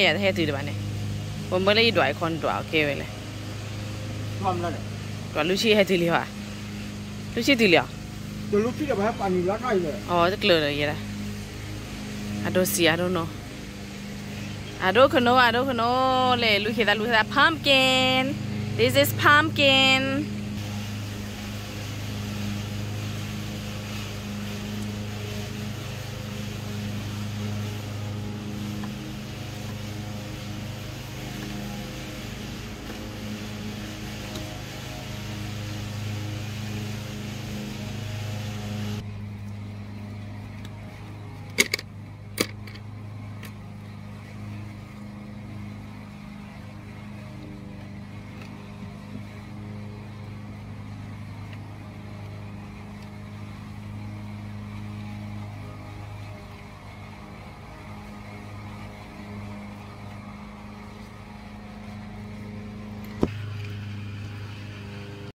ယတဟဲတုၤဒံးဘၣ်န့ၣ်, ပမၢလၢယဒွးအံၤခီနဒွးအီၤကဲဝဲလဲၣ်, ဒွးလူထံၣ်ဟဲတုၤလံဧါ, လူထံၣ်တုၤလံဧါ, အတကျၢၤဒီးယဲဒၣ်, အဒိစံး I don't know, I don't know, I don't know, လဲၤလူၤဃ့သးလူၤဃ့သး pumpkin, this is pumpkin.